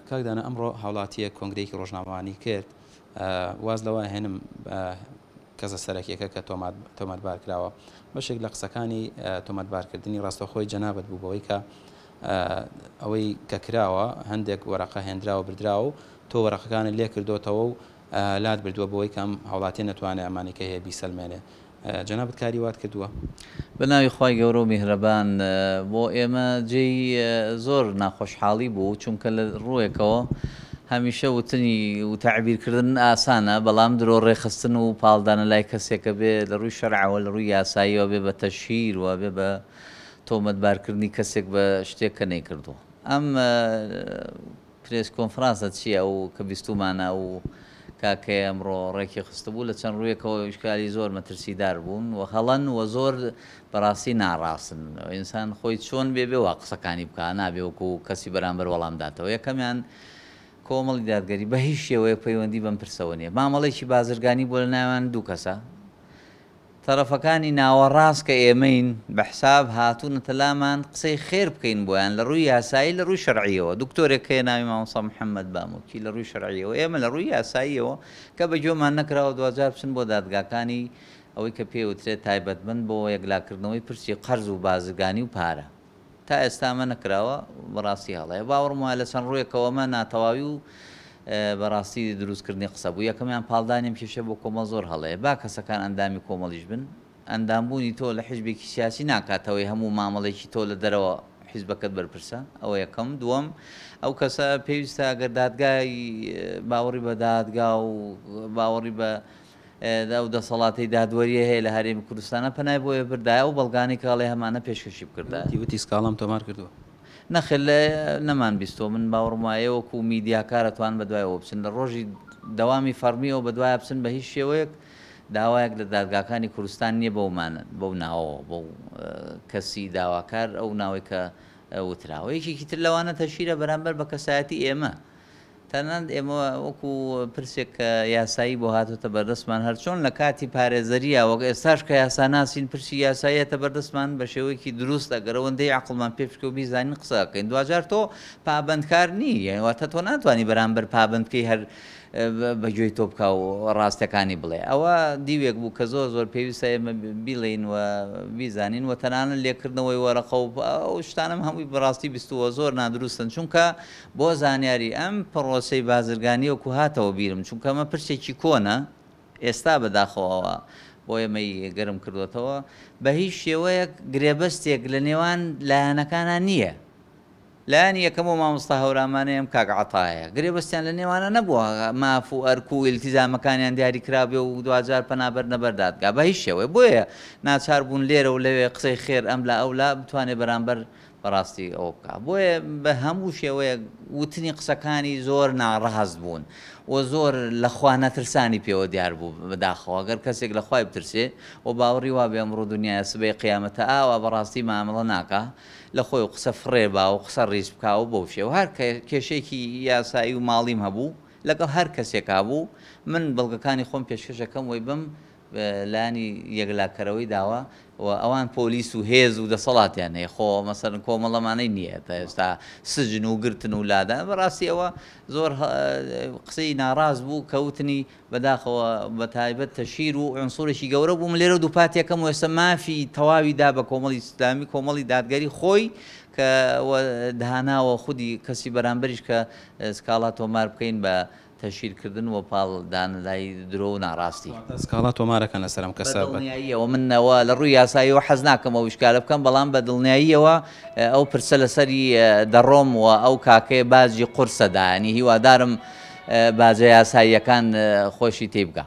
کاک دانا ئەمڕۆ هاوڵاتییەک کۆنگرەیەکی ڕۆژنامەوانی کرد، واز لەوە ئەهێنم کەسە سەرەکیەکە کە تۆمەتبار کراوە، بەشێک لە قسەکانی تۆمەتبارکردنی ڕاستەوخۆی جەنابت بوو بەوەی کە ئەوەی کە کراوە هەندێک وەرەقە هێنراوە بردراوە و تۆ وەرەقەکانت لێ کردۆتەوە و لات بردووە بۆی کە ئەم هاوڵاتیە نەتوانێ ئەمانەی کە هەیە بیسەلمێنێ. جەنابت کاری وات کردووە؟ بە ناوی خوای گەورە و میهرەبان. بۆ ئێمە جێی زۆر ناخۆشحاڵی بوو، چونکە لە ڕووێکەوە هەمیشە وتنی و تەعبیر کردن ئاسانە، بەڵام درۆ ڕێکخستن و پاڵدانە لای کەسێکە بێ لە ڕووی شەرعەوە لە ڕووی یاساییەوە بێ بە تەشهیر و بێ بە تۆمەتبارکردنی کەسێک بە شتێک کە نەیکردووە. ئەم پرێس کۆنفرانسە چیە ئەو کە بیستومانە ئەو کاکەیە ئەمڕۆ ڕێکی خستبوو لە چەند ڕوویەکەوە ئیشکالی زۆر مەترسیدار بوون و هەڵەن و زۆر بەڕاستی ناڕاستن ئینسان خۆی چۆن بێ بێ وا قسەکانی بکا نابێ وەکو کەسی بەرامبەر وەڵام داتەوە یەکەمیان کۆمەڵی دادگەری بە هیچ شێوەیەک پەیوەندی بەم پرسەوە نیە مامەڵێکی بازرگانی بۆ لە ناویان دوو کەسە تەرەفەکانی ناوەڕاست کە ئێمەین بە حساب هاتوونەتە لامان قسەی خێر بکەین بۆیان لە ڕووی یاسایی لە ڕووی شەرعیەوە دکتۆرێک هەیە ناوی مامۆستا محمد بامۆکی لە ڕووی شەرعیەوە ئێمە لە ڕووی یاساییەوە کە بە گوێمان نەکراوە دواجار بچن بۆ دادگاکانی ئەوەی کە پێی وترێت تایبەتمەند بۆ یەکلاکردنەوەی پرسی قەرز و بازرگانی و پارە. تا ئێستا ئەمە نەکراوە بەڕاستی هەڵەیە. باوەڕم وایە لە چەند ڕوویەکەوە ئەمە ناتەواوی و بەڕاستی دروستکردنی قسە بوو. یەکەمیان پاڵدانی ئەم کێشەیە بۆ کۆمەڵ زۆر هەڵەیە. با کەسەکان ئەندامی کۆمەڵیش بن. ئەندامبوونی تۆ لە حیزبێکی سیاسی ناکاتەوەی هەموو مامەڵەیەکی تۆ لە دەرەوە حیزبەکەت بەرپرسە. ئەوە یەکەم. دووەم، ئەو کەسە پێویستە ئەگەر دادگای باوەڕی بە دادگا و باوەڕی بە ئەو دەسەڵاتەی دادوەریە هەیە لە هەرێمی کوردستانا پەنای بۆ بردایە ئەو بەڵگانەی کە ئەڵێ هەمانە پێشکەشی بکردایە. وتی وتی سکاڵام تۆمار کردووە. نەخێر لە نەمان بیستووە من باوەڕم وایە ئێوە وەکوو میدیاکار ئەتوانن بە دوای ئەوە بچن لە ڕۆژی دەوامی فەڕمیەوە بە دوایا بچن بە هیچ شێوەیەک داوایەک لە دادگاکانی کوردستان نییە بەو مانە بەو ناوەوە بەو کەسی داواکار ئەو ناوەی کە وتراوە یەکێکی تر لەوانە تەشهیرە بەرامبەر بە کەسایەتی ئێمە تەنانەت ئێمە وەکو پرسێک کە یاسایی بۆ هاتۆتە بەردەستمان هەرچۆن لە کاتی پارێزەرییا وەک ئێستاش کە یاساناسین پرسی یاسایی هاتە بەردەستمان بە شێوەیەکی دروست ئەگەر ئەوەندەی عەقڵمان پێ بشکێ و بیزانین قسە ئەکەین دواجار تۆ پابەندکار نی یانی واتە تۆ ناتوانی بەرامبەر پابەند بکەی هەر بە گوێی تۆ بکا و ڕاستەکانی بڵێ ئەوە دیوێک بوو کە زۆر زۆر پێویستە ئێمە بیڵێین و بیزانین و تەنانەت لێکردنەوەی وەرەقە و ئەو شتانەم هەمووی بەڕاستی بیستووە زۆر نادروستن چونکە بۆ زانیاری، ئەم پڕۆسەی بازرگانی وەکو هاتەوە بیرم، چونکە ئەمە پرسێکی کۆنە، ئێستا بەداخەوە ئەوە بۆ ئێمەی گەرم کردۆتەوە، بە هیچ شێوەیەک گرێبەستێک لە نێوان لایەنەکانا نییە. لایەنی یەکەم و مامۆستا هەورامانەی ئەم کاک عەتایە، گرێبەستیان لە نێوانا نەبووە ماف و ئەرک و ئیلتیزامەکانیان دیاری کرابێ و دواجار پەنا بەرنە بەر دادگا، بە هیچ شێوەیەک. بۆیە ناچار بوون لێرە و لەوێ قسەی خێر ئەملا ئەولا بتوانێ بەرامبەر بەڕاستی ئەوە بکا بۆیە بە هەموو شێوەیەک وتنی قسەکانی زۆر ناڕاست بوون و زۆر لە خوا نەترسانی پێوە دیار بوو بەداخەوە گەر کەسێک لە خوای بترسێ و باوەڕی وابێ ئەمڕۆ دنیایە سبەی قیامەتە ئاوا بەڕاستی مامەڵە ناکا لە خۆی و قسە فڕێ با و قسە ڕیز بکا و بەو شێوە هەر کێشەیەکی یاسایی و ماڵیم هەبوو لەگەڵ هەر کەسێکا بوو من بەڵگەکانی خۆم پێشکەش ئەکەم وەی بم لایەنی یەکلاکەرەوەی داوە و ئەوان پۆلیس و هێز و دەسەڵاتیان هەیە خۆ مەسەلەن کۆمەڵەمانەی نییە تا ئێستا سجن و گرتن و لادان بەڕاستی ئەوە زۆر قسەی ناڕاست بوو کەوتنی بەداخەوە بە تایبەت تەشهیر و عنسورێکی گەورە بوو من لێرە دووپاتێکەم و ئێستا مافی تەواوی دا بە کۆمەڵی ئیسلامی کۆمەڵی دادگەری خۆی کە داناوە خودی کەسی بەرامبەریش کە سکاڵا تۆمار بکەین بە تەشهیر کردن و پاڵ دانە لای درۆ و ناڕاستی. واتە سکاڵا تۆمار ئەکەن لەسەر ئەم کەسە؟ بە دڵنیاییەوە من ئەوە لە ڕووی یاساییەوە حەز ناکەم ئەو ئیشکالە بکەم بەڵام بە دڵنیاییەوە ئەو پرسە لەسەری دەڕۆم و ئەو کاکەیە باجی قورسە دا یانی هیوادارم باجە یاساییەکان خۆشی تێی بگا.